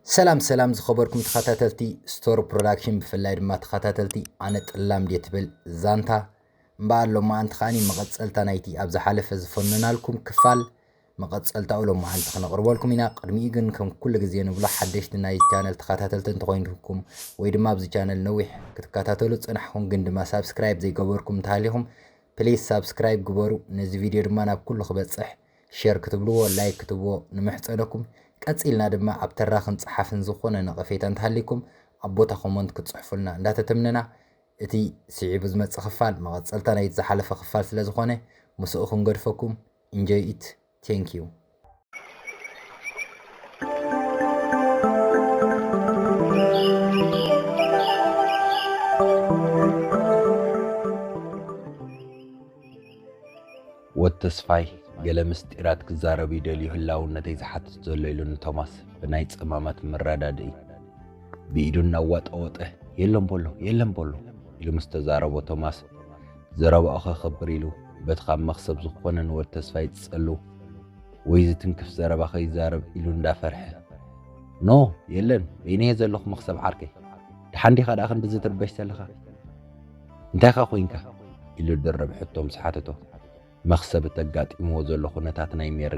ሰላም ሰላም ዝኸበርኩም ተኸታተልቲ ስቶር ፕሮዳክሽን፣ ብፍላይ ድማ ተኸታተልቲ ኣነ ጥላም ድየ ትብል ዛንታ እምበኣር፣ ሎማዓንቲ ከዓኒ መቐጸልታ ናይቲ ኣብ ዝሓለፈ ዝፈነናልኩም ክፋል መቐጸልታኡ ሎማዓንቲ ክነቕርበልኩም ኢና። ቅድሚኡ ግን ከም ኩሉ ግዜ ንብሎ ሓደሽቲ ናይ ቻነል ተኸታተልቲ እንተኾይንኩም ወይ ድማ ኣብዚ ቻነል ነዊሕ ክትከታተሉ ዝጸናሕኩም ግን ድማ ሳብስክራይብ ዘይገበርኩም እንተሃሊኹም ፕሊስ ሳብስክራይብ ግበሩ። ነዚ ቪድዮ ድማ ናብ ኩሉ ክበጽሕ ሼር ክትብልዎ፣ ላይክ ክትብዎ ንምሕጸነኩም። ቀጺልና ድማ ኣብ ተራኽን ጸሓፍን ዝኾነ ነቐፌታ እንተሃሊኩም ኣብ ቦታ ኮመንት ክትጽሕፉልና እንዳተተምነና፣ እቲ ስዒቡ ዝመጽእ ክፋል መቐጸልታ ናይቲ ዝሓለፈ ክፋል ስለ ዝኾነ ምስኡ ክንገድፈኩም። Enjoy it. Thank you. ወድ ተስፋይ፣ ገለ ምስጢራት ክዛረብ ይደልዩ ህላውነተይ ዝሓትት ዘሎ ኢሉ ንቶማስ ብናይ ጸማማት መረዳድኢ ብኢዱ እናዋጠወጠ፣ የለን በሎ፣ የለን በሎ ኢሉ ምስ ተዛረቦ፣ ቶማስ ዘረባኡ ከኽብር ኢሉ በቲ ካብ መኽሰብ ዝኾነ ንወድ ተስፋይ ዝጸሉ ወይ ዝትንክፍ ዘረባ ከይዛረብ ኢሉ እንዳፈርሐ፣ ኖ፣ የለን፣ በይነየ ዘለኹ መኽሰብ ዓርከይ። ደሓን ዲኻ ደኣ ክንድዚ ትርበሽ ዘለኻ? እንታይኻ ኮይንካ? ኢሉ ድርብ ሕቶ ምስ ሓተቶ፣ መኽሰብ እቲ ኣጋጢምዎ ዘሎ ኩነታት ናይ ሜሪ፣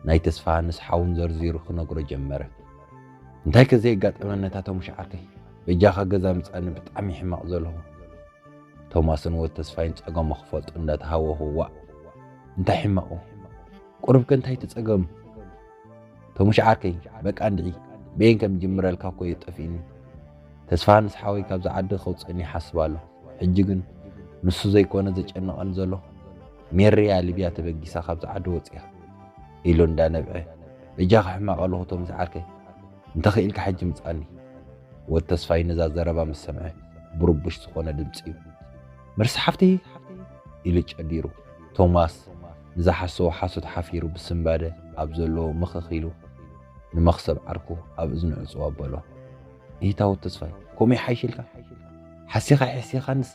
ናይ ተስፋሃንስ ሓውን ዘርዚሩ ክነግሮ ጀመረ። እንታይ ከ ዘየጋጠመ ነታ ተሙሽ ዓርከይ? በጃኻ ገዛ ምጻኒ ብጣዕሚ ሕማቕ ዘለኹ። ቶማስን ወድ ተስፋይን ጸገሞ ክፈልጡ እንዳተሃወኹ፣ ዋእ፣ እንታይ ሕማቑ? ቁሩብ ከ እንታይ ተጸገሙ? ተሙሽ ዓርከይ፣ በቃ እንድዒ፣ በየን ከም ጅምረልካ እኮ እዩ ጠፊእኒ። ተስፋሃንስ ሓወይ ካብዚ ዓዲ ከውጽእኒ ይሓስብ ኣሎ። ሕጂ ግን ንሱ ዘይኮነ ዘጨንቐኒ ዘሎ፣ ሜሪ እያ ሊብያ ተበጊሳ ካብዚ ዓዲ ወጺኣ ኢሉ እንዳነብዐ፣ በጃኻ ሕማቕ ኣለኹ ተሙሽ ዓርከይ፣ እንተኽኢልካ ሕጂ ምጻኒ። ወድ ተስፋይ ነዛ ዘረባ ምስ ሰምዐ ብርቡሽ ዝኾነ ድምጺ እዩ፣ መርሲ ሓፍተይ ኢሉ ጨዲሩ። ቶማስ ንዝሓሰቦ ሓሶት ሓፊሩ ብስንባደ ኣብ ዘለዎ ምኽኽ ኢሉ ንመኽሰብ ዓርኩ ኣብ እዝኑ ዕጽው ኣበሎ። ኢታ ወድ ተስፋይ፣ ከምኡ ይሓይሽ ኢልካ? ሓሲኻ የሕሲኻንስ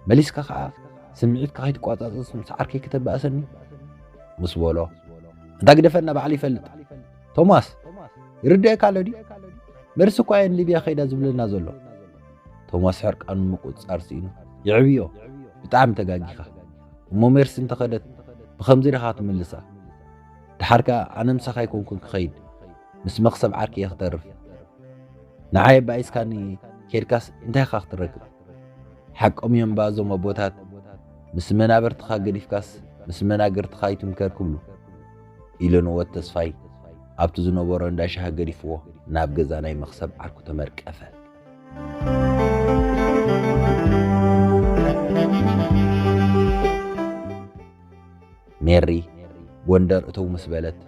መሊስካ ኸዓ ስምዒትካ ከይትቋጻጸርስ ምስ ዓርከይ ከተባእሰኒ? ምስ በሎ፣ ኣንታ ግደፈና ባዕሉ ይፈልጥ። ቶማስ፣ ይርድኣካ ኣሎ ድዩ? መርሲ እኳ እየን ሊብያ ከይዳ ዝብለና ዘሎ። ቶማስ ሕርቃኑ ምቁጽጻር ስኢኑ፣ የዕብዮ፣ ብጣዕሚ ተጋጊኻ። እሞ ሜርሲ እንተኸደት ብኸምዚ ዲኻ ክትምልሳ? ደሓር ከኣ ኣነ ምሳኻ ኣይኮንኩን ክኸይድ፣ ምስ መኽሰብ ዓርኪ እየ ክተርፍ። ንዓይ ኣባኢስካኒ ኬድካስ እንታይ ኢኻ ክትረክብ? ሓቆም እዮም እባ እዞም ኣቦታት፣ ምስ መናብርትኻ ገዲፍካስ ምስ መናግርትኻ ኣይትምከር ክብሉ፣ ኢሉ ንወድ ተስፋይ ኣብቲ ዝነበሮ እንዳ ሻሂ ገዲፍዎ ናብ ገዛ ናይ መኽሰብ ዓርኩ ተመርቀፈ። ሜሪ ጎንደር እተው ምስ በለት፣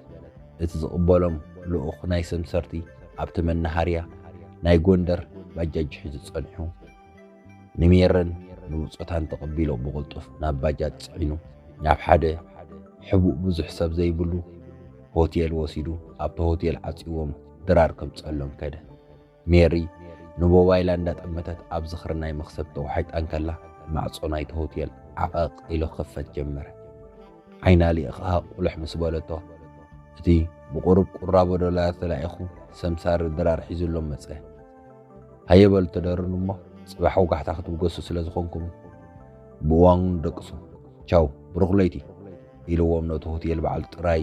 እቲ ዝቕበሎም ልኡኽ ናይ ሰምሰርቲ ኣብቲ መናሃርያ ናይ ጎንደር ባጃጅ ሒዙ ጸኒሑ፣ ንሜርን ንብጾታን ተቐቢሉ ብቕልጡፍ ናብ ባጃጅ ጽዒኑ ናብ ሓደ ሕቡእ ብዙሕ ሰብ ዘይብሉ ሆቴል ወሲዱ ኣብቲ ሆቴል ዓጽዎም ድራር ከምጸሎም ከደ። ሜሪ ንሞባይላ እንዳጠመተት ኣብ ዝኽሪ ናይ መኽሰብ ተዋሒጣ እንከላ፣ ማዕጾ ናይቲ ሆቴል ዓቐቕ ኢሉ ክኽፈት ጀመረ። ዓይና ልኢኻ ቁልሕ ምስ በለቶ፣ እቲ ብቑሩብ ቁራብ ዶላር ተላኢኹ ሰምሳሪ ድራር ሒዙሎም መጸ። ሃየ በሉ ተደርኑ እሞ፣ ጽባሕ ወጋሕታ ክትብገሱ ስለ ዝኾንኩም፣ ብእዋኑ ደቅሱ። ቻው፣ ብሩኽ ለይቲ፣ ኢልዎም ነቲ ሆቴል በዓል ጥራይ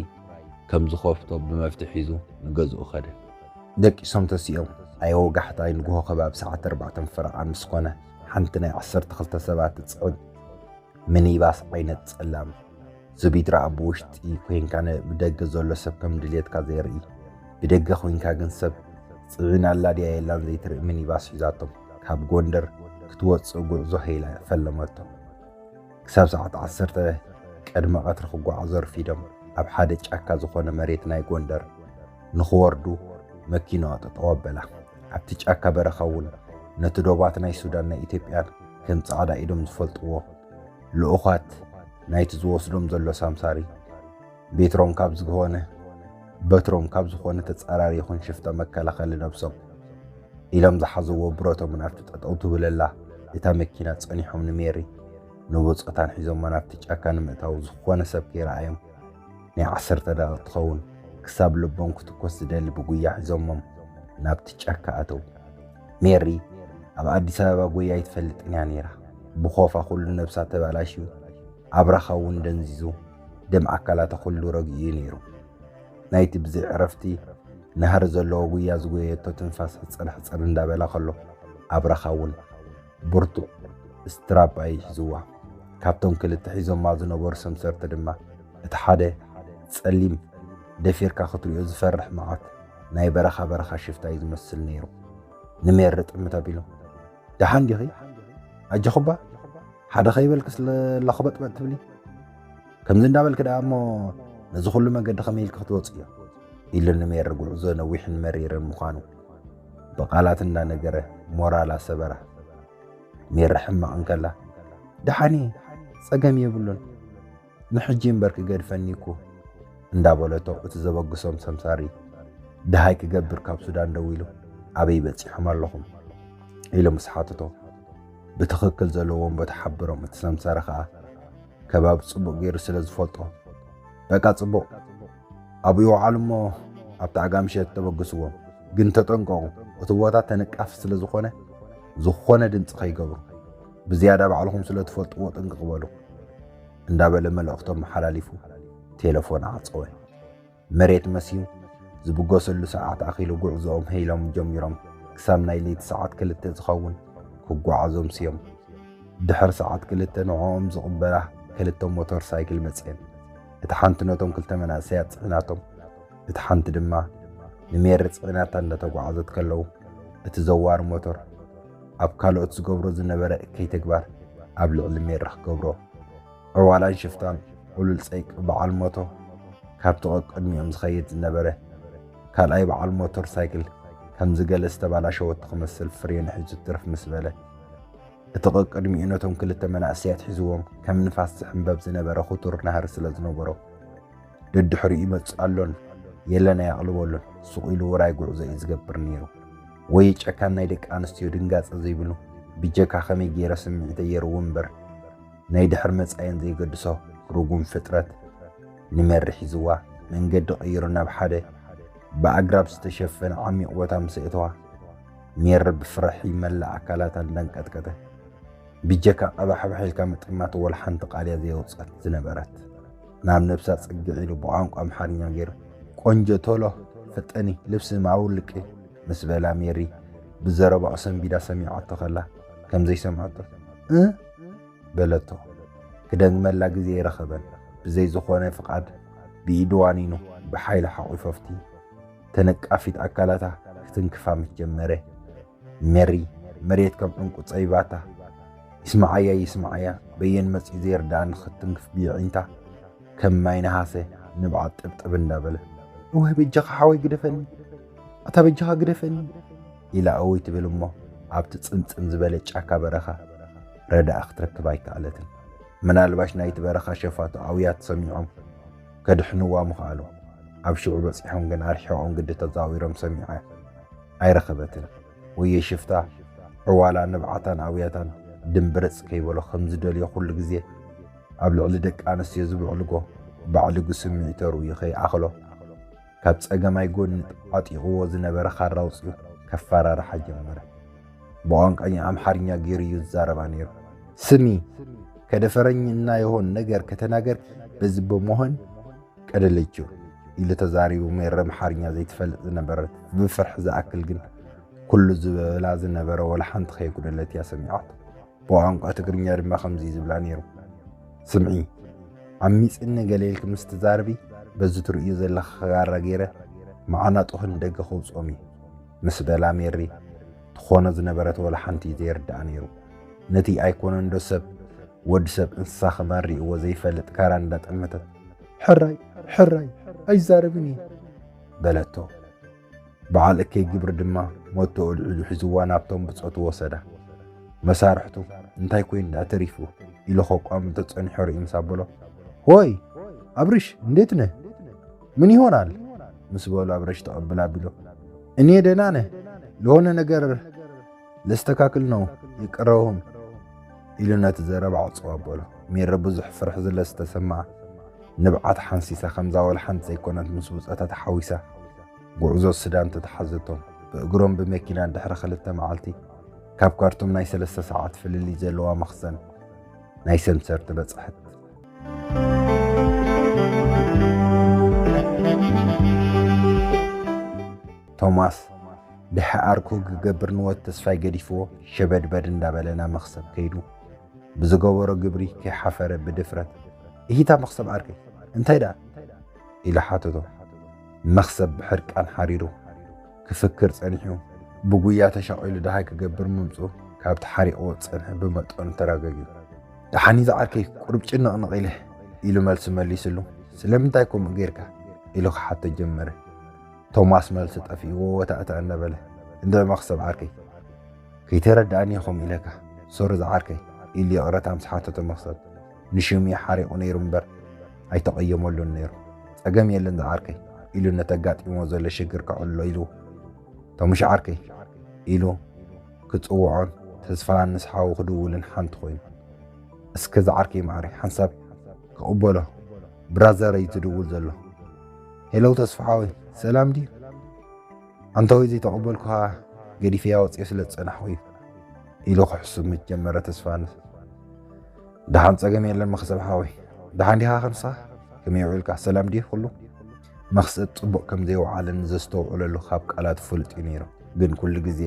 ከም ዝኸፍቶ ብመፍትሕ ሒዙ ንገዝኡ ከደ። ደቂሶም ተሲኦም፣ ኣየ ወጋሕታይ፣ ንግሆ ከባቢ ሰዓት ኣርባዕተ ፈረቓ ምስ ኮነ፣ ሓንቲ ናይ ዓሰርተ ክልተ ሰባት ትጽዕን ሚኒባስ ዓይነት ጸላም ዝቢድራ ኣብ ውሽጢ ኮይንካ ን-፣ ብደገ ዘሎ ሰብ ከም ድሌትካ ዘይርኢ፣ ብደገ ኮይንካ ግን ሰብ ጽዒና ኣላ ድያ የላን ዘይትርኢ ሚኒባስ ሒዛቶም ካብ ጎንደር ክትወጽእ ጉዕዞ ሄላ ፈለመቶም። ክሳብ ሰዓት ዓሰርተ ቅድሚ ቀትሪ ክጓዓዙ ኣርፊዶም ኣብ ሓደ ጫካ ዝኾነ መሬት ናይ ጎንደር ንኽወርዱ መኪናዋ ጠጠው ኣበላ። ኣብቲ ጫካ በረኻ እውን ነቲ ዶባት ናይ ሱዳን ናይ ኢትዮጵያን ከም ጻዕዳ ኢዶም ዝፈልጥዎ ልኡኻት ናይቲ ዝወስዶም ዘሎ ሳምሳሪ ቤትሮም ካብ ዝኾነ በትሮም ካብ ዝኾነ ተጻራሪ ይኹን ሽፍታ መከላኸሊ ነብሶም ኢሎም ዝሓዝዎ ብረቶም ናብቲ ጠጠው ትብለላ እታ መኪና ጸኒሖም ንሜሪ ንብጾታን ሒዞማ ናብቲ ጫካ ንምእታው ዝኾነ ሰብ ከይረኣዮም ናይ ዓሰርተ ደቂቕ ትኸውን ክሳብ ልቦም ክትኮስ ዝደሊ ብጉያ ሒዞሞም ናብቲ ጫካ ኣተው። ሜሪ ኣብ ኣዲስ ኣበባ ጎያ ኣይትፈልጥን እያ ነይራ። ብኾፋ ኩሉ ነብሳ ተባላሽዩ፣ ኣብራኻ እውን ደንዚዙ፣ ደም ኣካላታ ኩሉ ረጊኡ እዩ ነይሩ። ናይቲ ብዘይ ዕረፍቲ ናህሪ ዘለዎ ጉያ ዝጎየቶ ትንፋስ ሕጽር ሕጽር እንዳበላ ከሎ ኣብራኻ እውን ብርቱዕ ስትራፕ እዩ ሒዝዋ። ካብቶም ክልተ ሒዞማ ዝነበሩ ሰምሰርቲ ድማ እቲ ሓደ ጸሊም፣ ደፊርካ ክትሪኦ ዝፈርሕ መዓት ናይ በረኻ በረኻ ሽፍታ እዩ ዝመስል ነይሩ። ንሜሪ ጥምት ኣቢሉ፣ "ደሓን ዲኺ? ኣጆኺ እባ ሓደ ከይበልክስ ለኽበጥበጥ ትብሊ? ከምዚ እንዳበልክ ደኣ እሞ ነዚ ኩሉ መገዲ ከመይ ኢልኪ ክትወጽዮ?" ኢሉ ንሜሪ ጉዕዞ ነዊሕን መሪርን ምዃኑ ብቓላት እንዳነገረ ሞራላ ሰበራ። ሜሪ ሕማቕ እንከላ፣ "ደሓን እየ፣ ጸገም የብሉን፣ ንሕጂ እምበር ክገድፈኒ እኮ" እንዳበለቶ፣ እቲ ዘበግሶም ሰምሳሪ፣ "ደሃይ ክገብር ካብ ሱዳን ደዊሉ፣ ኣበይ በጺሖም ኣለኹም?" ኢሉ ምስ ሓተቶ፣ ብትኽክል ዘለዎም ቦታ ሓብሮም። እቲ ሰምሳሪ ከኣ ከባቢ ጽቡቕ ገይሩ ስለ ዝፈልጦ፣ "በቃ ጽቡቕ፣ ኣብኡ ይውዓሉ እሞ ኣብቲ ኣጋ ምሸት ተበግስዎም። ግን ተጠንቀቑ፣ እቲ ቦታ ተነቃፊ ስለ ዝኾነ፣ ዝኾነ ድምጺ ከይገብሩ። ብዝያዳ ባዕልኹም ስለ ትፈልጥዎ ጥንቅቕ በሉ" እንዳበለ መልእኽቶም መሓላሊፉ ቴሌፎን ዓጸወ። መሬት መስዩ ዝብገሰሉ ሰዓት ኣኺሉ ጉዕዞኦም ሄሎም ጀሚሮም ክሳብ ናይ ለይቲ ሰዓት ክልተ ዝኸውን ክጓዓዙ ኣምስዮም። ድሕሪ ሰዓት ክልተ ንዕኦም ዝቕበላ ክልተ ሞተር ሳይክል መጽየን። እታ ሓንቲ ነቶም ክልተ መናእሰያት ጽዒናቶም፣ እታ ሓንቲ ድማ ንሜሪ ጽዒናታ እንዳተጓዓዘት ከለዉ፣ እቲ ዘዋሪ ሞተር ኣብ ካልኦት ዝገብሮ ዝነበረ እከይ ተግባር ኣብ ልዕሊ ሜሪ ክገብሮ፣ ዕዋላን ሽፍታን ዕሉል ጸይቂ በዓል ሞቶ ካብቲ ቀቅድሚኦም ዝኸይድ ዝነበረ ካልኣይ በዓል ሞተር ሳይክል ከምዚ ገለ ዝተባላሸወቶ ክመስል ፍሬኑ ሒዙ ትርፍ ምስ በለ፣ እቲ ቀቅድሚኡ ነቶም ክልተ መናእሰያት ሒዝዎም ከም ንፋስ ዝሕንበብ ዝነበረ ክቱር ናህሪ ስለ ዝነበሮ፣ ደድሕሪኡ ይመጽእ ኣሎን የለን ኣየቕልበሉን፣ ሱቕ ኢሉ ውራይ ጉዕዞ እዩ ዝገብር ነይሩ። ወይ ጨካን ናይ ደቂ ኣንስትዮ ድንጋጸ ዘይብሉ፣ ብጀካ ከመይ ገይረ ስምዒተይ የርዊ እምበር፣ ናይ ድሕር መጻየን ዘይገድሶ ርጉም ፍጥረት ንመሪ ሒዝዋ መንገዲ ቀይሩ ናብ ሓደ ብኣግራብ ዝተሸፈነ ዓሚቕ ቦታ ምስ ኣእተዋ፣ ሜሪ ብፍርሒ መላእ ኣካላታ እንዳንቀጥቀጠ፣ ብጀካ ቀባሕባሕ ኢልካ ምጥማት ወላ ሓንቲ ቃል እያ ዘየውጸት ዝነበረት። ናብ ነብሳ ጽግዕ ኢሉ ብቋንቋ ኣምሓርኛ ገይሩ፣ "ቆንጆ ቶሎ ፍጠኒ፣ ልብስ ማውልቂ" ምስ በላ፣ ሜሪ ብዘረባኡ ሰንቢዳ ሰሚዓቶ ከላ፣ ከም ዘይሰምዐቶ፣ "እ?" በለቶ። ክደግመላ ግዜ ኣይረኸበን። ብዘይ ዝኾነ ፍቓድ ብኢዱ ዋኒኑ ብሓይሊ ሓቑፎ ኣብቲ ተነቃፊት ኣካላታ ክትንክፋ ምስ ጀመረ፣ ሜሪ መሬት ከም ዕንቁ ጸቢባታ። ይስምዓያ ይስምዓያ፣ በየን መጺኡ ዘይርድኣ ንኽትንክፍ ብየዒንታ ከም ማይ ነሃሰ ንብዓት ጥብጥብ እንዳበለ፣ "እወ በጃኻ ሓወይ ግደፈኒ፣ ኣታ በጃኻ ግደፈኒ" ኢላ እውይ ትብል እሞ፣ ኣብቲ ጽምጽም ዝበለ ጫካ በረኻ ረዳኢ ክትረክብ ኣይከኣለትን። ምናልባሽ ናይቲ በረኻ ሸፋቱ ኣውያት ሰሚዖም ከድሕንዋ ምኽኣሉ። ኣብ ሽዑ በጺሖም ግን ኣርሒቖም ግዲ ተዛዊሮም ሰሚዓ ኣይረኸበትን። ወየ ሽፍታ ዕዋላ ንብዓታን ኣውያታን ድምብርጽ ከይበሎ ከም ዝደልዮ ኩሉ ግዜ ኣብ ልዕሊ ደቂ ኣንስትዮ ዝብዕልጎ ባዕልጉ ስምዒት ተርእዩ ከይኣኽሎ፣ ካብ ጸገማይ ጎኒ ዓጢቕዎ ዝነበረ ካራ ኣውጺኡ ከፈራርሓ ጀመረ። ብቋንቋኛ ኣምሓርኛ ገይሩ እዩ ዝዛረባ ነይሩ። "ስሚ፣ ከደፈረኝ እና የሆን ነገር ከተናገር በዚ በመሆን ቀደለችው" ኢሉ ተዛሪቡ። ሜሪ ኣምሓርኛ ዘይትፈልጥ ዝነበረት ብፍርሒ ዝኣክል ግን ኩሉ ዝበላ ዝነበረ ወላ ሓንቲ ከየጉደለት እያ ሰሚዓቶ። ብቋንቋ ትግርኛ ድማ ከምዚ እዩ ዝብላ ነይሩ። "ስምዒ፣ ዓሚጽኒ ገለ ኢልኪ ምስ ትዛረቢ፣ በዚ ትርእዮ ዘለኺ ካራ ገይረ መዓናጡኺ ንደገ ከውጽኦም እዩ" ምስ በላ፣ ሜሪ ትኾኖ ዝነበረት ወላ ሓንቲ እዩ ዘይርድኣ ነይሩ። ነቲ ኣይኮነን ዶ ሰብ፣ ወዲ ሰብ እንስሳ ከማን ርእይዎ ዘይፈልጥ ካራ እንዳጠመተት፣ "ሕራይ፣ ሕራይ፣ ኣይዛረብን እየ" በለቶ። በዓል እከይ ግብሪ ድማ ሞቶ ኣልዒሉ ሒዝዋ ናብቶም ብጾቱ ወሰዳ። መሳርሕቱ፣ "እንታይ ኮይኑ ደኣ ተሪፉ?" ኢሉ ከቋምቶ ጸኒሑ ርእዩ ምስ ኣበሎ፣ "ሆይ ኣብርሽ፣ እንዴት ነህ? ምን ይሆናል?" ምስ በሎ፣ ኣብርሽ ተቐብል ኣቢሉ፣ "እኔ ደህና ነህ፣ ለሆነ ነገር ለስተካክል ነው የቀረሁም" ኢሉ ነቲ ዘረባ ዕጽው ኣበሎ። ሜሪ ብዙሕ ፍርሒ ስለ ዝተሰምዓ፣ ንብዓት ሓንሲሳ፣ ከምዛ ወላ ሓንቲ ዘይኮነት ምስ ብጾታ ተሓዊሳ፣ ጉዕዞ ሱዳን ተተሓዘቶም። ብእግሮም ብመኪና ድሕሪ ክልተ መዓልቲ ካብ ካርቱም ናይ ሰለስተ ሰዓት ፍልልይ ዘለዋ መኽዘን ናይ ሰምሰርቲ በጻሐት። ቶማስ ድሕሪ ዓርኩ ክገብር ንወት ተስፋይ ገዲፍዎ ሸበድበድ እንዳበለ ናብ መኽሰብ ከይዱ ብዝገበሮ ግብሪ ከይሓፈረ ብድፍረት፣ "እሂታ መኽሰብ ዓርከይ፣ እንታይ ደኣ?" ኢሉ ሓተቶ። መኽሰብ ብሕርቃን ሓሪሩ ክፍክር ጸኒሑ፣ ብጉያ ተሻቒሉ ደሃይ ክገብር ምምጽኡ ካብቲ ሓሪቕዎ ዝጸንሐ ብመጠኑ ተረጋጊኡ። "ደሓን እዩ ዝዓርከይ፣ ቁሩብ ጭንቕንቕ ኢለ" ኢሉ መልሲ መሊስሉ። "ስለምንታይ ከምኡ ጌርካ?" ኢሉ ክሓቶ ጀመረ። ቶማስ መልሲ ጠፊእዎ ወታእታእ እናበለ፣ "እንድዒ መኽሰብ ዓርከይ፣ ከይተረድኣኒ ከምኡ ኢለካ፣ ሶሪ ዝዓርከይ" ኢሉ ይቕረታ ምስ ሓተቶ መኽሰብ፣ "ንሽሙ እዩ ሓሪቑ ነይሩ እምበር ኣይተቐየመሉን ነይሩ። ጸገም የለን ዝዓርከይ" ኢሉ ነቲ ኣጋጢምዎ ዘሎ ሽግር ከዕልሎ ኢሉ፣ "ተሙሽ ዓርከይ" ኢሉ ክጽውዖን ተስፋ ዮሃንስ ሓዉ ክድውልን ሓንቲ ኮይኑ፣ "እስከ ዝዓርከይ ማዕረይ ሓንሳብ ክቕበሎ፣ ብራዘር እዩ ዝድውል ዘሎ። ሄሎ ተስፋ ሓወይ፣ ሰላም ድዩ? ኣንታ ወይ ዘይተቐበልኩኻ ገዲፈያ ወፅየ ስለ ዝፀናሕኹ እዩ" ኢሉ ክሕስብ ምስ ጀመረ ተስፋ ዮሃንስ፣ "ደሓን ጸገም የለን መኽሰብ ሓወይ፣ ደሓን ዲኻ ከንሳ? ከመይ ውዒልካ? ሰላም ድዩ ኩሉ?" መኽሰብ ጽቡቕ ከም ዘይወዓለ ንዘስተውዕለሉ ካብ ቃላቱ ፍሉጥ እዩ ነይሩ። ግን ኩሉ ግዜ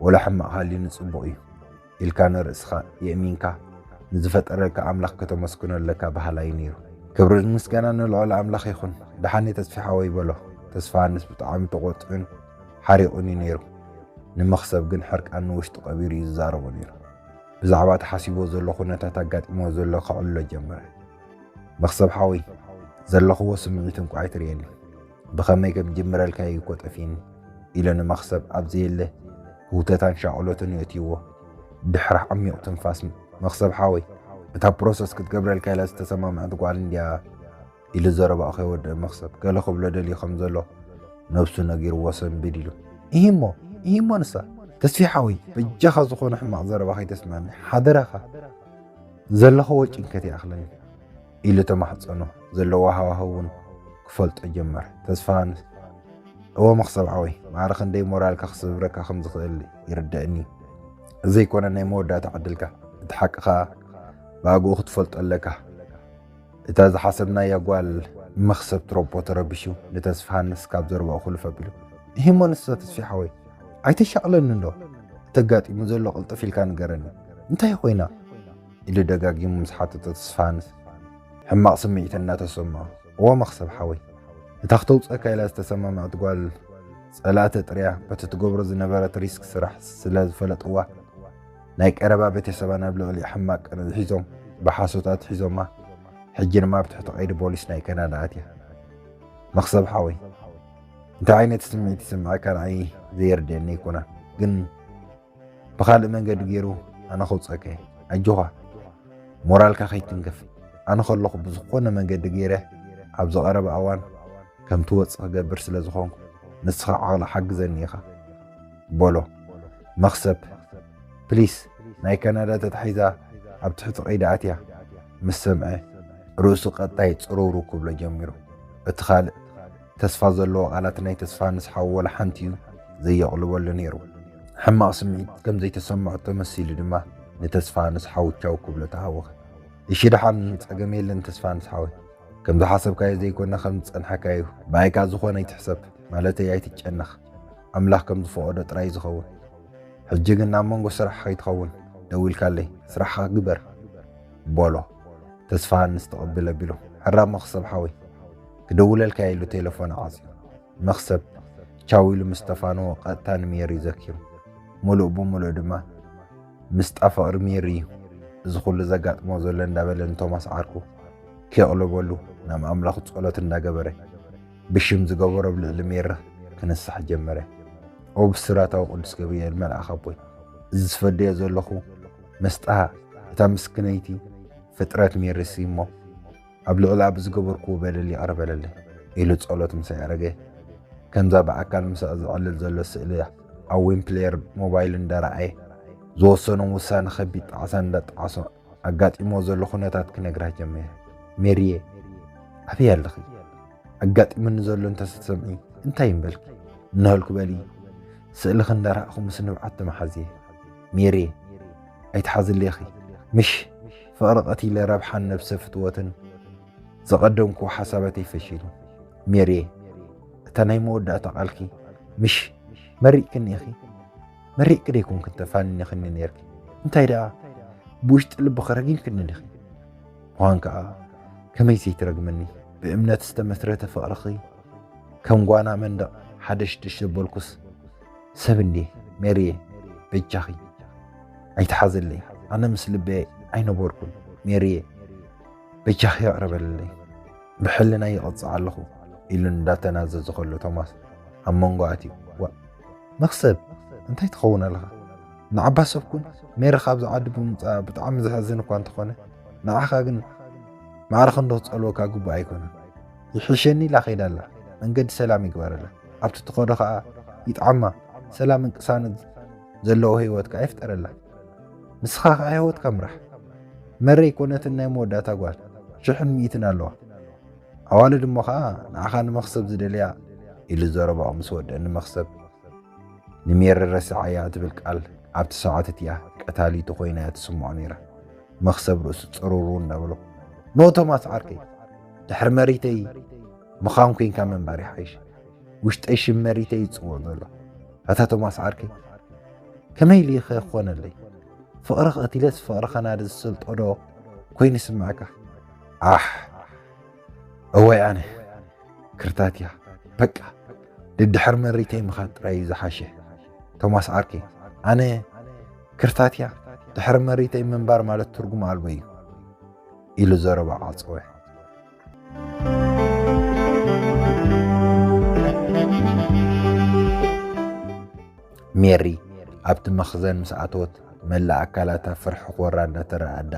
ወላ ሕማቕ ሃልዩ ንጽቡቕ እዩ ኢልካ ንርእስኻ የእሚንካ ንዝፈጠረልካ ኣምላኽ ከተመስግኖ ኣለካ በሃላይ ነይሩ። ክብሪ ምስጋና ንልዑል ኣምላኽ ይኹን። ደሓን እየ ተስፊ ሓወይ በሎ። ተስፋ ዮሃንስ ብጣዕሚ ተቖጢዑን ሓሪቑን እዩ ነይሩ። ንመኽሰብ ግን ሕርቃን ንውሽጡ ቀቢሩ እዩ ዝዛረቦ ነይሩ። ብዛዕባ እቲ ሓሲብዎ ዘሎ ኩነታት ኣጋጢምዎ ዘሎ ከዕልሎ ጀመረ። "መኽሰብ ሓወይ፣ ዘለኽዎ ስምዒት እንቋ ኣይትርእየኒ። ብኸመይ ከም ጅምረልካ እዩ እኮ ጠፊእኒ" ኢሉ ንመኽሰብ ኣብ ዘየለ ህውተታን ሻቕሎትን የእትይዎ። ድሕሪ ዓሚቕ ትንፋስ፣ "መኽሰብ ሓወይ፣ እታ ፕሮሰስ ክትገብረልካ ኢላ ዝተሰማምዐት ጓል እንድያ" ኢሉ ዘረባኡ ከይወደአ መኽሰብ ገለ ክብሎ ደልዩ ከም ዘሎ ነብሱ ነጊርዎ ሰንብድ ኢሉ፣ "ኢሂሞ፣ ኢሂሞ ንሳ፣ ተስፊ ሓወይ፣ በጃኻ ዝኾነ ሕማቕ ዘረባ ከይተስምዐኒ፣ ሓደራኻ፣ ዘለኽዎ ጭንቀት ይኣኽለኒ" ኢሉ ተማሕጸኖ። ዘለዎ ሃዋህው እውን ክፈልጦ ጀመረ። ተስፋ ዮሃንስ፣ "እወ መኽሰብ ሓወይ፣ ማዕረ ክንደይ ሞራልካ ክሰብረካ ከም ዝኽእል ይርደኣኒ እዩ። እዚ ኣይኮነ ናይ መወዳእታ ዕድልካ፣ እቲ ሓቂ ከኣ ብኣግኡ ክትፈልጦ ኣለካ። እታ ዝሓሰብናያ ጓል ንመኽሰብ ትረቦ ተረቢሹ ንተስፋ ዮሃንስ ካብ ዘረባኡ ክልፍ ኣቢሉ፣ 'እሂሞ ንሳ ተስፊ ሓወይ፣ ኣይተሻቕለኒ እንዶ፣ እቲ ኣጋጢሙ ዘሎ ቅልጥፍ ኢልካ ንገረኒ፣ እንታይ ኮይና?' ኢሉ ደጋጊሙ ምስ ሓተቶ ተስፋ ዮሃንስ ሕማቕ ስምዒት እናተሰምዖ፣ 'እወ መኽሰብ ሓወይ፣ እታ ክተውፅአካ ኢላ ዝተሰማምዐት ጓል ጸላእቲ ጥርያ በቲ ትገብሮ ዝነበረት ሪስክ ስራሕ ስለ ዝፈለጥዋ ናይ ቀረባ ቤተሰባ ናብ ልዕሊኣ ሕማቕ ቅንኢ ሒዞም ብሓሶት ኣትሒዞማ። ሕጂ ድማ ኣብ ትሕቲ ቀይዲ ፖሊስ ናይ ካናዳ ኣትያ። መኽሰብ ሓወይ፣ እንታይ ዓይነት ስምዒት ይስምዓካ ንዓይ ዘየርድኣኒ ኣይኮነን፣ ግን ብኻልእ መንገዲ ገይሩ ኣነ ከውፅአካ እየ። ኣጆኻ፣ ሞራልካ ከይትንክፍ። ኣነ ከለኹ ብዝኾነ መንገዲ ገይረ ኣብ ዝቐረበ እዋን ከም ትወፅእ ክገብር ስለ ዝኾንኩ ንስኻ ዓቕሊ ሓግዘኒ ኢኻ' በሎ። መኽሰብ ፕሊስ ናይ ካናዳ ተታሒዛ ኣብ ትሕቲ ቀይዲ ኣትያ ምስ ሰምዐ ርእሱ ቀጣይ ጽርውርው ክብሎ ጀሚሩ። እቲ ካልእ ተስፋ ዘለዎ ቃላት ናይ ተስፋ ዮሃንስ ሓው ወላ ሓንቲ እዩ ዘየቕልበሉ ነይሩ። ሕማቕ ስምዒት ከም ዘይተሰምዖ ተመሲሉ ድማ ንተስፋ ዮሃንስ ሓው ቻው ክብሎ ተሃወኸ። እሺ ደሓን ጸገም የለን ተስፋ ዮሃንስ ሓወይ፣ ከም ዝሓሰብካዮ ዘይኮነ ከም ዝጸንሐካዩ ብኣይካ ዝኾነ ኣይትሕሰብ፣ ማለተይ ኣይትጨነኽ፣ ኣምላኽ ከም ዝፈቐዶ ጥራይ ዝኸውን። ሕጂ ግን ናብ መንጎ ስራሕ ከይትኸውን ደዊልካለይ፣ ስራሕኻ ግበር በሎ። ተስፋ ዮሃንስ ተቐብል ኣቢሉ፣ ሕራይ መኽሰብ ሓወይ፣ ክደውለልካ ኢሉ ቴሌፎን ዓጽዩ። መኽሰብ ቻው ኢሉ ምስ ተፋነወ ቀጥታ ንሜሪ ዘኪሩ። ሙሉእ ብሙሉእ ድማ ምስጣ ፍቕሪ ሜሪ እዩ እዚ ኩሉ ዘጋጥሞ ዘሎ እንዳበለ ንቶማስ ዓርኩ ከየቕልበሉ ናብ ኣምላኹ ጸሎት እንዳገበረ ብሽም ዝገበሮ ኣብ ልዕሊ ሜሪ ክንሳሕ ጀመረ። ኦ ብስራታዊ ቅዱስ ገብርኤል መልኣኽ ኣቦይ፣ እዚ ዝፈደዮ ዘለኹ መስጣ እታ ምስክነይቲ ፍጥረት ሜሪሲ እሞ ኣብ ልዕላ ብዝገበርኩዎ በደል ይቕረ በለለይ ኢሉ ጸሎት ምስ ኣዕረገ፣ ከምዛ ብኣካል ምሳኣ ዘዕልል ዘሎ ስእሊ ኣብ ዊን ፕሌየር ሞባይሉ እንዳረኣየ ዝወሰኖም ውሳነ ከቢድ ጣዕሳ እንዳጣዓሶ ኣጋጢምዎ ዘሎ ኩነታት ክነግራ ጀመረ። ሜሪየ፣ ኣበይ ኣለኺ? ኣጋጢሙኒ ዘሎ እንተትሰምዒ እንታይ ምበልኪ? እናበልኩ በሊ ስእልኺ እንዳረኣኹ ምስ ንብዓት ተመሓዝየ። ሜሪየ፣ ኣይትሓዝለይ ኢኺ። ምሽ ፍቕሪ ቀቲለ ረብሓን ነብሰ ፍትወትን ዘቐደምኩዎ ሓሳባተይ ፈሺሉ። ሜሪየ፣ እታ ናይ መወዳእታ ቃልኪ ምሽ መሪቕክኒ ኢኺ። መሪቕኪ ደይኮንክን ተፋኒንክኒ ነይርኪ። እንታይ ደኣ ብውሽጢ ልብኺ ረጊምክኒ ዲኺ? ምዃን ከኣ ከመይ ዘይትረግምኒ? ብእምነት ዝተመስረተ ፍቕርኺ ከም ጓና መንደቕ ሓደሽደሽ ዘበልኩስ ሰብ እንድየ። ሜሪየ፣ በጃኺ ኣይትሓዝለይ። ኣነ ምስ ልበይ ኣይነበርኩን። ሜሪየ፣ በጃኺ ይቕረ በልለይ። ብሕልናይ ይቐጽዕ ኣለኹ ኢሉ እንዳተናዘዘ ከሎ ቶማስ ኣብ መንጎ ኣትዩ። ዋእ መኽሰብ፣ እንታይ ትኸውን ኣለኻ? ንዓባ ሰብ ኩን። ሜሪ ካብዚ ዓዲ ብምምጻኣ ብጣዕሚ ዘሕዝን እኳ እንተኾነ፣ ንዓኻ ግን ማዕረ ክንዶ ክጸልወካ ግቡእ ኣይኮነን። ይሕሸኒ ኢላ ከይዳ ኣላ። መንገዲ ሰላም ይግበረላ። ኣብቲ ትኸዶ ኸኣ ይጥዓማ። ሰላምን ቅሳነት ዘለዎ ህይወት ከኣ ይፍጠረላ። ንስኻ ከኣ ህይወትካ ምራሕ። መረይ ኮነትን ናይ መወዳእታ ጓል ሽሕን ሚእትን ኣለዋ። ኣዋልድ እሞ ኸኣ ንዓኻ ንመኽሰብ ዝደልያ ኢሉ ዘረባኡ ምስ ወደአ ንመኽሰብ ንሜሪ ረሲዓያ እትብል ቃል ኣብቲ ሰዓት እቲኣ ቀታሊቱ ኮይና እያ ትስምዖ ነይራ። መኽሰብ ርእሱ ጽሩሩ እንዳበሎ፣ ኖ ቶማስ ዓርከይ፣ ድሕሪ መሪተይ ምዃን ኮይንካ ምንባር ይሓይሽ። ውሽጠይ ሽም መሪተይ ይጽውዕ ዘሎ። ኣታ ቶማስ ዓርከይ፣ ከመይ ኢሉ ኸ ክኾነለይ? ፍቕሪ ቀቲለስ ፍቕሪ ከናዲ ዝሰልጦ ዶ ኮይኑ ይስምዓካ? ኣሕ፣ እወይ ኣነ ክርታት እያ። በቃ፣ ድድሕር መሪተይ ምኻድ ጥራይ እዩ ዝሓሸ። ቶማስ ዓርከይ፣ ኣነ ክርታት እያ። ድሕሪ መሪተይ ምንባር ማለት ትርጉም ኣልቦ እዩ ኢሉ ዘረባ ዓጸወ። ሜሪ ኣብቲ መኽዘን ምስ ኣተወት መላእ ኣካላታ ፍርሒ ኮራ እንዳተረኣዳ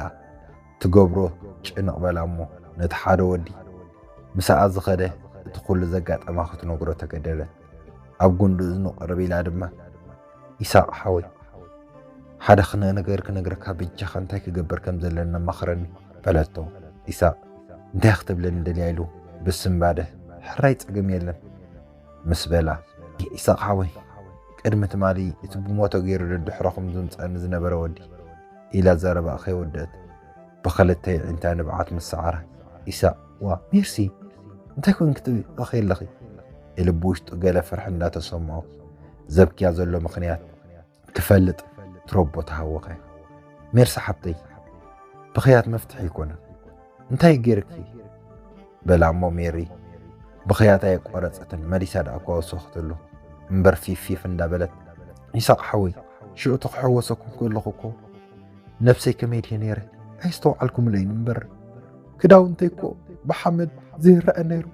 ትገብሮ ጭንቕ በላ እሞ ነቲ ሓደ ወዲ ምስኣ ዝኸደ እቲ ኩሉ ዘጋጠማ ክትነግሮ ተገደደት። ኣብ ጉንዲ እዝኑ ቅርብ ኢላ ድማ፣ "ኢሳቕ ሓወይ፣ ሓደ ክነ ነገር ክነግረካ፣ በጃኻ እንታይ ክገብር ከም ዘለኒ ኣማኽረኒ" በለቶ። ኢሳቕ፣ "እንታይ ክትብለኒ ደልያ?" ኢሉ ብስንባደ፣ "ሕራይ ጸገም የለን" ምስ በላ፣ "ኢሳቕ ሓወይ፣ ቅድሚ ትማሊ እቲ ብሞቶ ገይሩ ደድሕረኹም ዝምጸኒ ዝነበረ ወዲ" ኢላ ዘረባ ከይወደት ብኽልተ ኣዒንታ ንብዓት ምስ ሰዓራ፣ ኢሳቕ፣ "ዋ ሜርሲ፣ እንታይ ኮንኪ ትበኺ ኣለኺ?" ኢሉ ብውሽጡ ገለ ፍርሒ እንዳተሰምዖ ዘብክያ ዘሎ ምኽንያት ክፈልጥ ትሮቦ ተሃወኸ። "ሜርሲ ሓብተይ፣ ብኽያት መፍትሒ ኣይኮነን። እንታይ ገይርኪ?" በላ እሞ ሜሪ ብኽያት ኣየቋረጸትን፣ መሊሳ ደኣ እኳ ወሰኸትሉ እምበር ፊፍ ፊፍ እንዳበለት፣ "ኢሳቕ ሓወይ፣ ሽዑ ተኽሕወሰኩም ከለኹ እኮ ነብሰይ ከመይ ድየ ነይረ ኣይስተውዓልኩምለይን እምበር፣ ክዳውንተይ እኮ ብሓመድ ዘይረአ ነይሩ።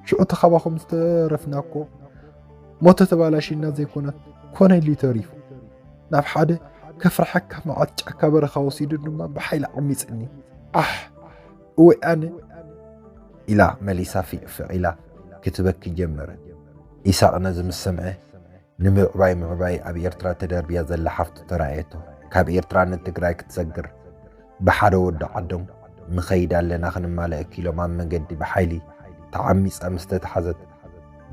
ሽዑ ተኻባኹም ዝተረፍና እኮ ሞተ ተባላሽና ዘይኮነት ኮነ ኢሉ ተሪፉ። ናብ ሓደ ከፍርሐካ መዓት ጫካ በረኻ ወሲዱ ድማ ብሓይሊ ዓሚጽኒ። ኣሕ፣ እወይ ኣነ!" ኢላ መሊሳ ፊቕ ፊቕ ኢላ ክትበኪ ጀመረት። ኢሳቕ ነዚ ምስ ሰምዐ ንምዕባይ ምዕባይ ኣብ ኤርትራ ተደርብያ ዘላ ሓፍቱ ተራእየቶ። ካብ ኤርትራ ንትግራይ ክትሰግር ብሓደ ወዲ ዓዶም ንኸይድ ኣለና ክንማለእኪ ኢሎም ኣብ መገዲ ብሓይሊ ተዓሚጻ ምስ ተታሕዘት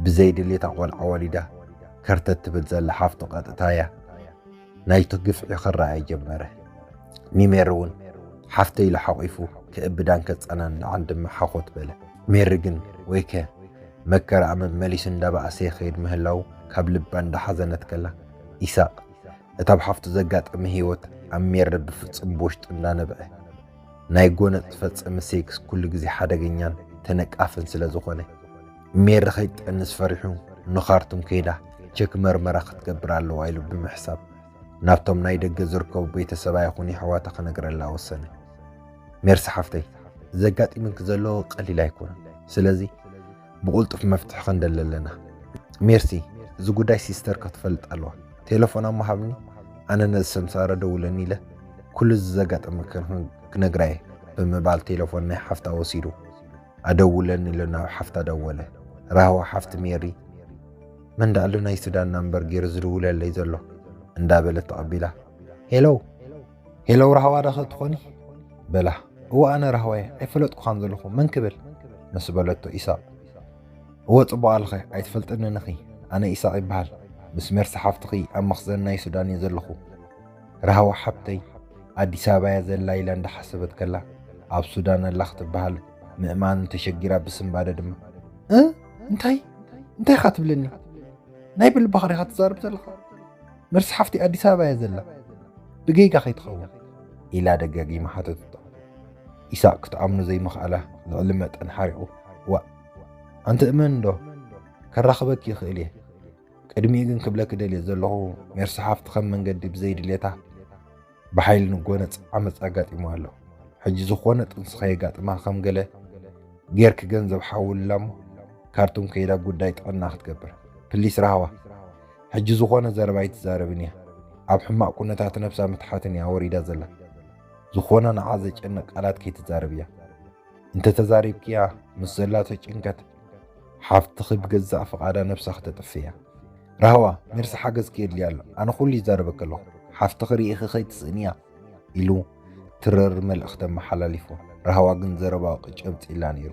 ብዘይ ድሌታ ቆልዓ ወሊዳ ከርተት ትብል ዘላ ሓፍቱ ቀጥታ እያ ናይቱ ግፍዒ ክረኣይ ጀመረ። ንሜሪ እውን ሓፍተይ ኢሉ ሓቒፉ ክእብዳን ከጸናንዓን ድማ ሓኾት በለ። ሜሪ ግን ወይከ መከራኣ መመሊሱ እንዳበኣሰ ይኸይድ ምህላው ካብ ልባ እንዳሓዘነት ከላ፣ ኢሳቕ እታ ኣብ ሓፍቱ ዘጋጠመ ህይወት ኣብ ሜሪ ብፍጹም ብውሽጡ እንዳነብዐ፣ ናይ ጎነጽ ዝፈጸመ ሴክስ ኩሉ ግዜ ሓደገኛን ተነቃፍን ስለ ዝኾነ፣ ሜሪ ከይትጠንስ ፈሪሑ ንኻርቱም ከይዳ ቸክ መርመራ ክትገብር ኣለዋ ኢሉ ብምሕሳብ፣ ናብቶም ናይ ደገ ዝርከቡ ቤተሰባ ይኹን የሕዋታ ክነግረላ ወሰነ። ሜርሲ ሓፍተይ፣ ዘጋጢምኪ ዘሎ ቀሊል ኣይኮነን። ስለዚ ብቕልጡፍ መፍትሒ ክንደሊ ኣለና። ሜርሲ፣ እዚ ጉዳይ ሲስተር ክትፈልጥ ኣለዋ። ቴሌፎና እሞ ሃብኒ፣ ኣነ ነዚ ሰምሳረ ደውለኒ ኢለ ኩሉ እዚ ዘጋጠመ ክነግራ እየ ብምባል ቴሌፎን ናይ ሓፍታ ወሲዱ፣ ኣደውለኒ ኢሉ ናብ ሓፍታ ደወለ። ራህዋ ሓፍቲ ሜሪ፣ መን ደኣ ኣሎ ናይ ሱዳን ናምበር ገይሩ ዝድውለለይ ዘሎ እንዳበለት ተቐቢላ፣ ሄሎ፣ ሄሎ ራህዋ ዶ ትኾኒ? በላ። እወ ኣነ ራህዋየ፣ ኣይፈለጥኩኻን ዘለኹ፣ መን ክብል? ምስ በለቶ ኢሳቕ፣ እወ ጽቡቕ ኣለኸ፣ ኣይትፈልጥንን ኢኺ፣ ኣነ ኢሳቕ ይበሃል፣ ምስ ሜርሲ ሓፍትኺ ኣብ መኽዘን ናይ ሱዳን እየ ዘለኹ። ራህዋ ሓብተይ ኣዲስ ኣበባ እያ ዘላ ኢላ እንዳሓሰበት ከላ፣ ኣብ ሱዳን ኣላ ክትበሃል ምእማን ተሸጊራ ብስንባደ ድማ፣ "እ? እንታይ? እንታይ ኢኻ ትብለኒ? ናይ ብልባኻ ዲኻ ትዛረብ ዘለኻ? ሜርሲ ሓፍተይ ኣዲስ ኣበባ እያ ዘላ። ብጌጋ ከይትኸውን?" ኢላ ደጋጊማ ሓተተቶ። ኢሳቕ ክትኣምኖ ዘይምኽኣላ ልዕሊ መጠን ሓሪቑ፣ "ዋእ! ኣንቲ እመን እንዶ፣ ከራኽበኪ ይኽእል እየ። ቅድሚኡ ግን ክብለኪ ደልየ ዘለኹ፣ ሜርሲ ሓፍቲ ከም መንገዲ ብዘይድሌታ ብሓይሊ ንጎነጽ ዓመጽ ኣጋጢሙ ኣሎ። ሕጂ ዝኾነ ጥንሲ ከየጋጥማ ከም ገለ ጌርኪ ገንዘብ ሓውልላ እሞ ካርቱም ከይዳ ጉዳይ ጥዕና ክትገብር። ፕሊስ ራህዋ፣ ሕጂ ዝኾነ ዘረባ ኣይትዛረብን እያ። ኣብ ሕማቕ ኩነታት ነብሳ ምትሓትን እያ ወሪዳ ዘላ። ዝኾነ ንዓ ዘጨንቕ ቃላት ከይትዛረብ እያ። እንተ ተዛሪብክያ ምስ ዘላቶ ጭንቀት ሓፍትኺ ብገዛእ ፍቓዳ ነብሳ ክተጥፍእ እያ። ራህዋ፣ ሜርሲ ሓገዝ ከየድልያ ኣሎ። ኣነ ኩሉ ይዛረበኪ ኣለኹ። ሓፍትኺ ርኢኺ ከይትስእንያ" ኢሉ ትረር መልእኽቲ ኣመሓላሊፉ። ራህዋ ግን ዘረባኡ ቅጭብጥ ኢላ ነይሩ።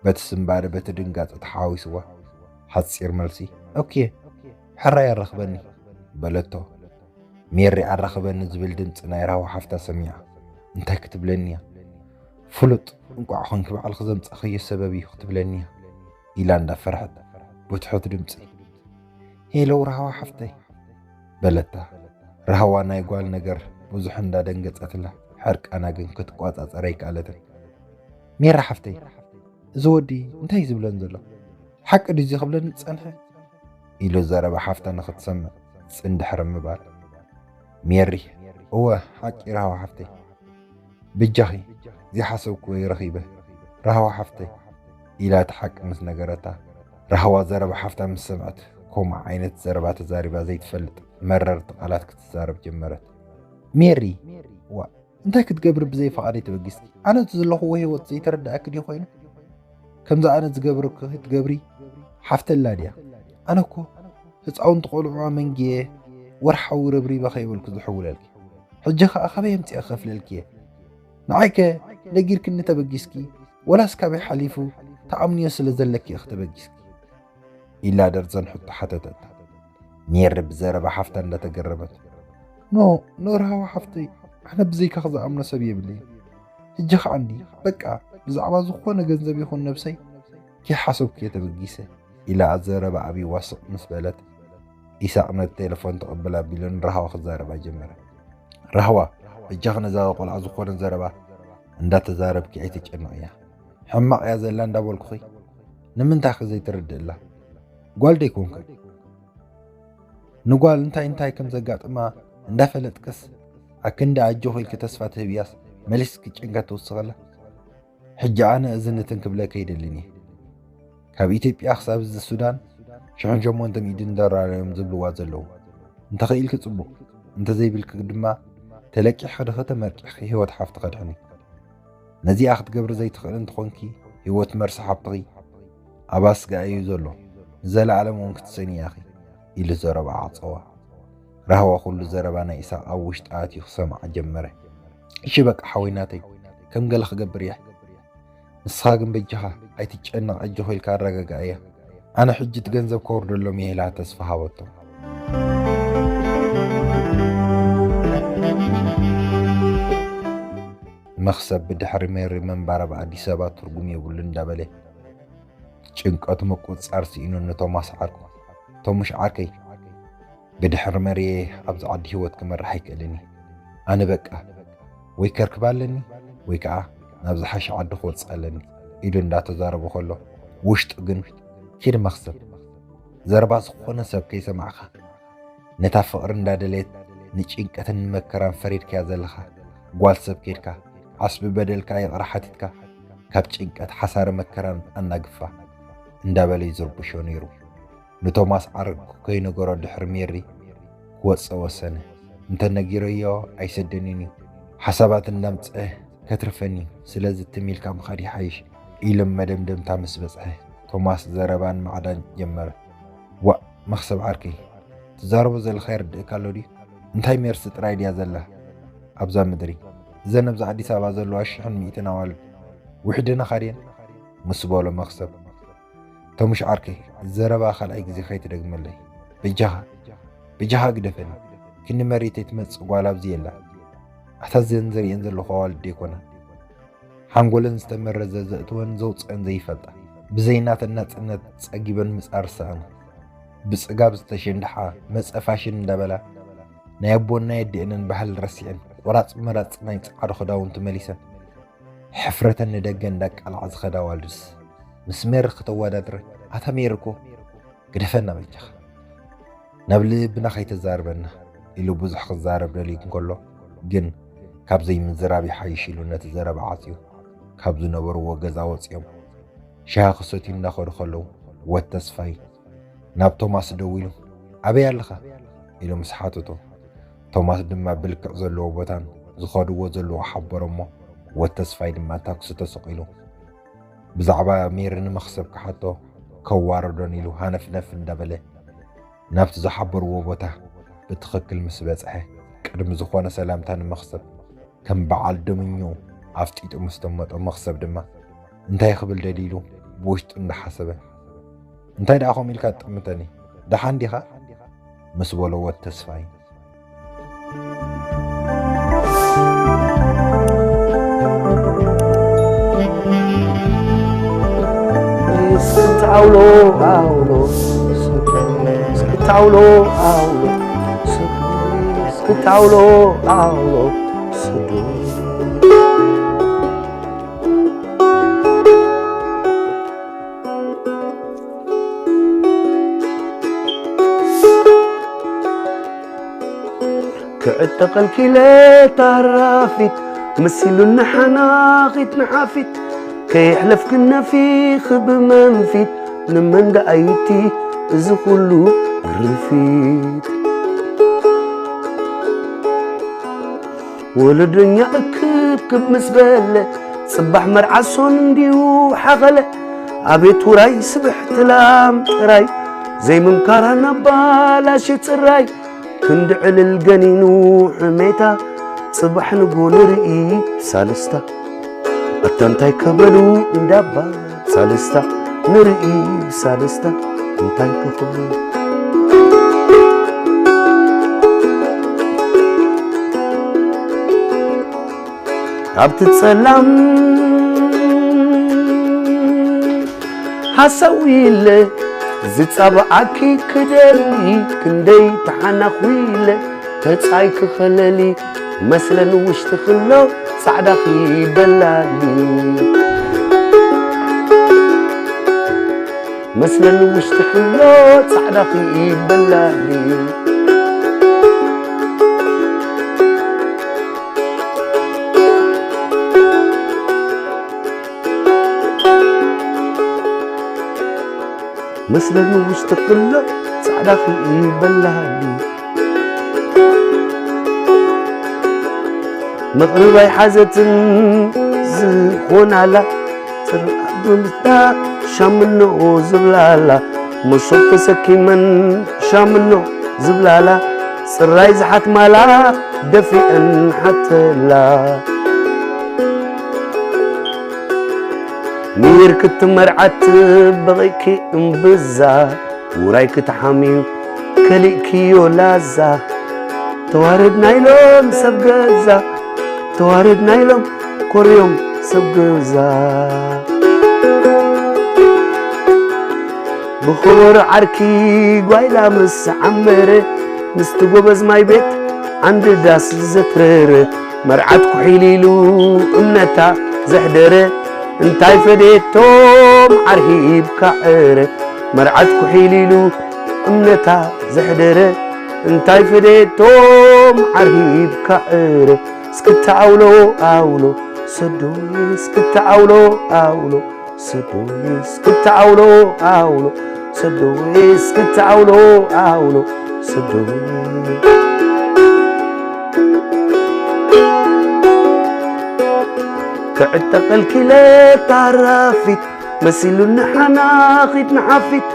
በቲ ስንባደ በቲ ድንጋጸ ተሓዋዊስዋ። ሓጺር መልሲ፣ "ኦኬ፣ ሕራይ ኣራኽበኒ" በለቶ። ሜሪ ኣራኽበኒ ዝብል ድምጺ ናይ ራህዋ ሓፍታ ሰሚዓ። "እንታይ ክትብለኒ እያ? ፍሉጥ እንቋዕ ኾንኪ ባዕልኺ ዘምጻእኽዮ ሰበብ እዩ ክትብለኒ እያ" ኢላ እንዳፈርሐት ብትሑት ድምጺ፣ "ሄሎ ራህዋ ሓፍተይ" በለታ። ራህዋ ናይ ጓል ነገር ብዙሕ እንዳደንገጸትላ፣ ሕርቃና ግን ክትቆጻጸር ኣይከኣለትን። "ሜሪ ሓፍተይ፣ እዚ ወዲ እንታይ እዩ ዝብለን ዘሎ? ሓቂ ድዩ እዚ ክብለኒ ዝጸንሐ?" ኢሉ ዘረባ ሓፍታ ንኽትሰምዕ ጽን ድሕሪ ምባል፣ ሜሪ፣ "እወ፣ ሓቂ ራህዋ ሓፍተይ፣ ብጃኺ ዘይሓሰብክዎ ረኺበ፣ ራህዋ ሓፍተይ" ኢላ እቲ ሓቂ ምስ ነገረታ፣ ራህዋ ዘረባ ሓፍታ ምስ ሰምዐት፣ ከምኡ ዓይነት ዘረባ ተዛሪባ ዘይትፈልጥ መረርቲ ቃላት ክትዛረብ ጀመረት። "ሜሪ፣ ዋእ! እንታይ ክትገብሪ ብዘይ ፍቓደይ ተበጊስኪ? ኣነ እቲ ዘለኹዎ ህይወት ዘይተረድኣኪ ድዩ ኮይኑ? ከምዚ ኣነ ዝገብረኪ ክትገብሪ ሓፍተላ ድያ? ኣነ እኮ ህፃውንቲ ቆልዑ ኣመንጊየ ወርሓዊ ረብሪበ ከይበልኩ ዝሕውለልኪ። ሕጂ ኸኣ ካበይ ኣምፂአ ክኸፍለልኪ እየ? ንዓይከ ነጊርክኒ ተበጊስኪ? ወላስ ካበይ ሓሊፉ ተኣምንዮ ስለ ዘለኪ ኢኺ ተበጊስኪ?" ኢላ ደርዘን ሕቶ ሓተተታ። ሜሪ ብዘረባ ሓፍታ እንዳተገረመት፣ "ኖ፣ ኖ ራህዋ ሓፍተይ፣ ኣነ ብዘይካኺ ዝኣምኖ ሰብ የብለይን። ሕጂ ኸዓ እንዲ በቃ ብዛዕባ ዝኾነ ገንዘብ ይኹን ነብሰይ ከይሓሰብኩ እየ ተበጊሰ" ኢላ ዘረባ ኣብይዋ ስቕ ምስ በለት፣ ኢሳቕ ነቲ ቴሌፎን ተቐብል ኣቢሉ ንራህዋ ክዛረባ ጀመረ። "ራህዋ፣ በጃኺ ነዛ ቆልዓ ዝኾነ ዘረባ እንዳተዛረብኪ ኣይተጨንቕያ። ሕማቕ እያ ዘላ እንዳበልኩኺ ንምንታይ ኸ ዘይትርድእላ? ጓል ዶ ኣይኮንክን? ንጓል እንታይ እንታይ ከም ዘጋጥማ እንዳፈለጥክስ ኣክንዲ ኣጆኺ ኢልኪ ተስፋ ትህብያስ መሊስኪ ጭንቀት ትውስኸላ? ሕጂ ኣነ እዚ ንትን ክብለኪ ኣይደልን እየ። ካብ ኢትዮጵያ ክሳብ እዚ ሱዳን ሽሕን ሸሞንተ ሚእትን ዶላር እዮም ዝብልዋ ዘለዉ። እንተኽኢልኪ ጽቡቕ፣ እንተዘይብልኪ ድማ ተለቂሕኺ ድኺ ተመርቂሕኺ ህይወት ሓፍትኺ ኣድሕኒ። ነዚኣ ክትገብሪ ዘይትኽእሊ እንተኾንኪ ህይወት መርሲ ሓፍትኺ ኣብ ኣስጋኢ እዩ ዘሎ። ንዘለኣለም እውን ክትስእኒ ኢኺ" ኢሉ ዘረባ ዓጸዋ። ራህዋ ኩሉ ዘረባ ናይ ኢሳቕ ኣብ ውሽጣ ኣትዩ ክሰምዓ ጀመረ። "እሺ በቃ ሓወይ ናተይ፣ ከም ገለ ክገብር እየ። ንስኻ ግን በጃኻ ኣይትጨነቕ፣ ኣጆኺ ኢልካ ኣረጋግኣያ። ኣነ ሕጂ እቲ ገንዘብ ከውርደሎም እየ" ኢላ ተስፋ ሃበቶ። መኽሰብ ብድሕሪ ሜሪ ምንባር ኣብ ኣዲስ ኣበባ ትርጉም የብሉ እንዳበለ ጭንቀቱ ምቁጽጻር ስኢኑ ንቶማስ ዓርኩ፣ "ቶሙሽ ዓርከይ፣ ብድሕሪ መርየ ኣብዚ ዓዲ ህይወት ክመርሕ ኣይክእልን እየ። ኣነ በቃ ወይ ከርክባ ኣለኒ ወይ ከኣ ናብ ዝሓሸ ዓዲ ክወጽእ ኣለኒ" ኢሉ እንዳተዛረበ ከሎ፣ ውሽጡ ግን፣ "ኪድ መኽሰብ፣ ዘረባ ዝኾነ ሰብ ከይሰማዕካ፣ ነታ ፍቕሪ እንዳደለየት ንጭንቀትን ንመከራን ፈሪድካያ ዘለኻ ጓል ሰብ ኬድካ ዓስቢ በደልካ ይቕረ ሓቲትካ ካብ ጭንቀት ሓሳረ መከራን ኣናግፋ" እንዳበለ ይዝርብሾ ነይሩ። ንቶማስ ዓርኩ ከይነገሮ ድሕሪ ሜሪ ክወጽእ ወሰነ። "እንተ ነጊረዮ ኣይሰደንን እዩ። ሓሳባት እንዳምጽአ ከትርፈኒ እዩ። ስለዚ ትም ኢልካ ምኻድ ይሓይሽ" ኢሉ መደምደምታ ምስ በጽሐ፣ ቶማስ ዘረባን ማዕዳን ጀመረ። "ዋእ መኽሰብ ዓርከይ፣ ትዛረቦ ዘለኻ ይርድእካ ኣሎ ድዩ? እንታይ ሜርሲ ጥራይ ድያ ዘላ ኣብዛ ምድሪ? እዘን ኣብዚ ኣዲስ ኣበባ ዘለዋ ሽሕን ሚእትን ኣዋልድ ውሕደን ኣኻ ድየን?" ምስ በሎ መኽሰብ፣ "ተሙሽ ዓርከይ፣ ዘረባ ካልኣይ ግዜ ከይትደግመለይ በጃኻ። ብጃኻ ግደፈኒ። ክንዲ መሬተይ ትመጽእ ጓል ኣብዚ የላ። ኣታ ዘን ዝርእየን ዘለኹ ኣዋልድ ኣይኮና። ሓንጎለን ዝተመረዘ ዘእትወን ዘውፅአን ዘይፈልጣ። ብዘይ ናተን ናጽነት ጸጊበን ምጻር ዝሰኣና። ብጽጋብ ዝተሸንድሓ መጸ ፋሽን እንዳበላ ናይ ኣቦን ናይ ኣዲአንን ባህሊ ረሲዐን ቆራጽ መራጽ ናይ ጻዕዶ ክዳውንቲ መሊሰን ሕፍረተን ንደገ እንዳቃልዓ ዝኸዳ ኣዋልድስ ምስ ሜሪ ክተወዳድረ ኣታ ሜሪ እኮ ግደፈና በጃኻ። ናብ ልብና ከይተዛርበና ኢሉ ብዙሕ ክዛረብ ደልዩ እንከሎ ግን ካብ ዘይምዝራብ ይሓይሽ ኢሉ ነቲ ዘረባ ዓጽዩ ካብ ዝነበርዎ ገዛ ወጺኦም ሻሂ ክሰትዩ እንዳኸዱ ከለዉ ወድ ተስፋይ ናብ ቶማስ ደዊሉ ኣበይ ኣለኻ ኢሉ ምስ ሓተቶ ቶማስ ድማ ብልክዕ ዘለዎ ቦታን ዝኸድዎ ዘለዉ ሓበሮ እሞ ወድ ተስፋይ ድማ ታክሲ ተሰቒሉ ብዛዕባ ሜሪ ንመኽሰብ ክሓቶ ከዋርዶን ኢሉ ሃነፍነፍ እንዳበለ ናብቲ ዝሓበርዎ ቦታ ብትኽክል ምስ በጽሐ ቅድሚ ዝኾነ ሰላምታ ንመኽሰብ ከም በዓል ደምኛኡ ኣፍጢጡ ምስ ተመጦ መኽሰብ ድማ እንታይ ክብል ደልዩ ኢሉ ብውሽጡ እንዳሓሰበ እንታይ ደኣ ከምኡ ኢልካ ትጥምተኒ ደሓን ዲኻ ምስ በሎ ወድ ተስፋይ እስክታውሎ ኣውሎ ሰዶ እስክታውሎ ኣውሎ ሰዶ እስክታውሎ ኣውሎ ሰዶ ክዕጠቐልኪለ ታራፊት መሲሉኒ ሓናኺት ንሓፊት ከየሕለፍክን ነፊኺ ብመንፊት ንመን ደኣይቲ እዚ ኩሉ ርፊት ወለደኛ እክብክብ ምስ በለ ጽባሕ መርዓ ሶን እንድዩ ሓኸለ ኣቤት ውራይ ስብሕቲ ላም ጥራይ ዘይምምካራ ናባላሽ ጽራይ ክንዲ ዕልል ገኒኑ ሕሜታ ጽባሕ ንጎ ንርኢ ሳልስታ ኣታ እንታይ ከበሉ እንዳባ ሳልስታ ንርኢ ሳልስታ እንታይ ከኽብሉ ኣብቲ ጸላም ሃሳዊለ ዝጻብዓኪ ክደሊ ክንደይ ተሓናኺለ ተጻይ ክኸለሊ መስለን ውሽጢ ክሎ ጻዕዳኺ በላሊ መስለን ውሽጢ ክሎ ጻዕዳኺ በላሊ መስለኒ ውሽጢ ክሎ ጻዕዳ ክኢበላኒ መቕርባይ ሓዘትን ዝኾናላ ጽርዓት ብምታ ሻምኖ ዝብላላ መሶብ ተሰኪመን ሻምኖ ዝብላላ ጽራይ ዝሓትማላ ደፊአን ሓተላ ሚር ክትመርዓት በቒእኪ እምብዛ ውራይ ክትሓምዩ ከሊእክዮ ላዛ ተዋረድና ኢሎም ሰብ ገዛ ተዋረድና ኢሎም ኮርዮም ሰብ ገዛ ብኸበሮ ዓርኪ ጓይላ ምስ ዓመረ ምስቲ ጎበዝ ማይ ቤት ዓንዲ ዳስ ዘትረረ መርዓት ኩሒል ኢሉ እምነታ ዘሕደረ እንታይ ፈደየቶም ዓርሂብካ ዕረ መርዓት ኩሒል ኢሉ እምነታ ዘሕደረ እንታይ ፈደየቶም ዓርሂብካ ዕረ እስክታ ኣውሎ ኣውሎ ሰዶይ እስክታ ኣውሎ ኣውሎ ሰዶይ እስክታ ኣውሎ ኣውሎ ሰዶይ እስክታ ኣውሎ ኣውሎ ሰዶይ ክዕጠቐልኪ ለታራፊት መሲሉኒ ሓናኺት ንሓፊት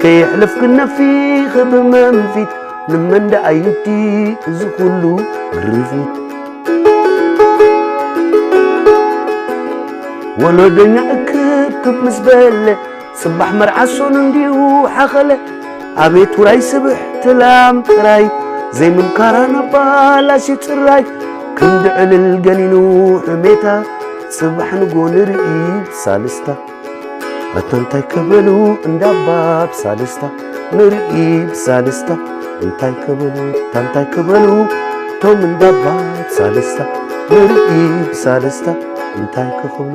ከየሕለፍክን ነፊኺ ብመንፊት ንመን ደኣ ይብቲ እዚ ኩሉ ግርፊት ወለዶኛ እክብክብ ምስ በለ ጽባሕ መርዓ ሶን እንዲዩ ሓኸለ ኣቤት ውራይ ስብሕቲ ላም ጥራይ ዘይምንካራ ናባላሽ ጽራይ ክንዲ ዕልል ገኒኑ ሕሜታ ጽባሕ ንጎ ንርኢ ብሳልስታ ኣታ እንታይ ክበሉ እንዳባ ብሳልስታ ንርኢ ብሳልስታ እንታይ ክበሉ እንታይ ክበሉ እቶም እንዳባ ብሳልስታ ንርኢ ብሳልስታ እንታይ ክኽብሉ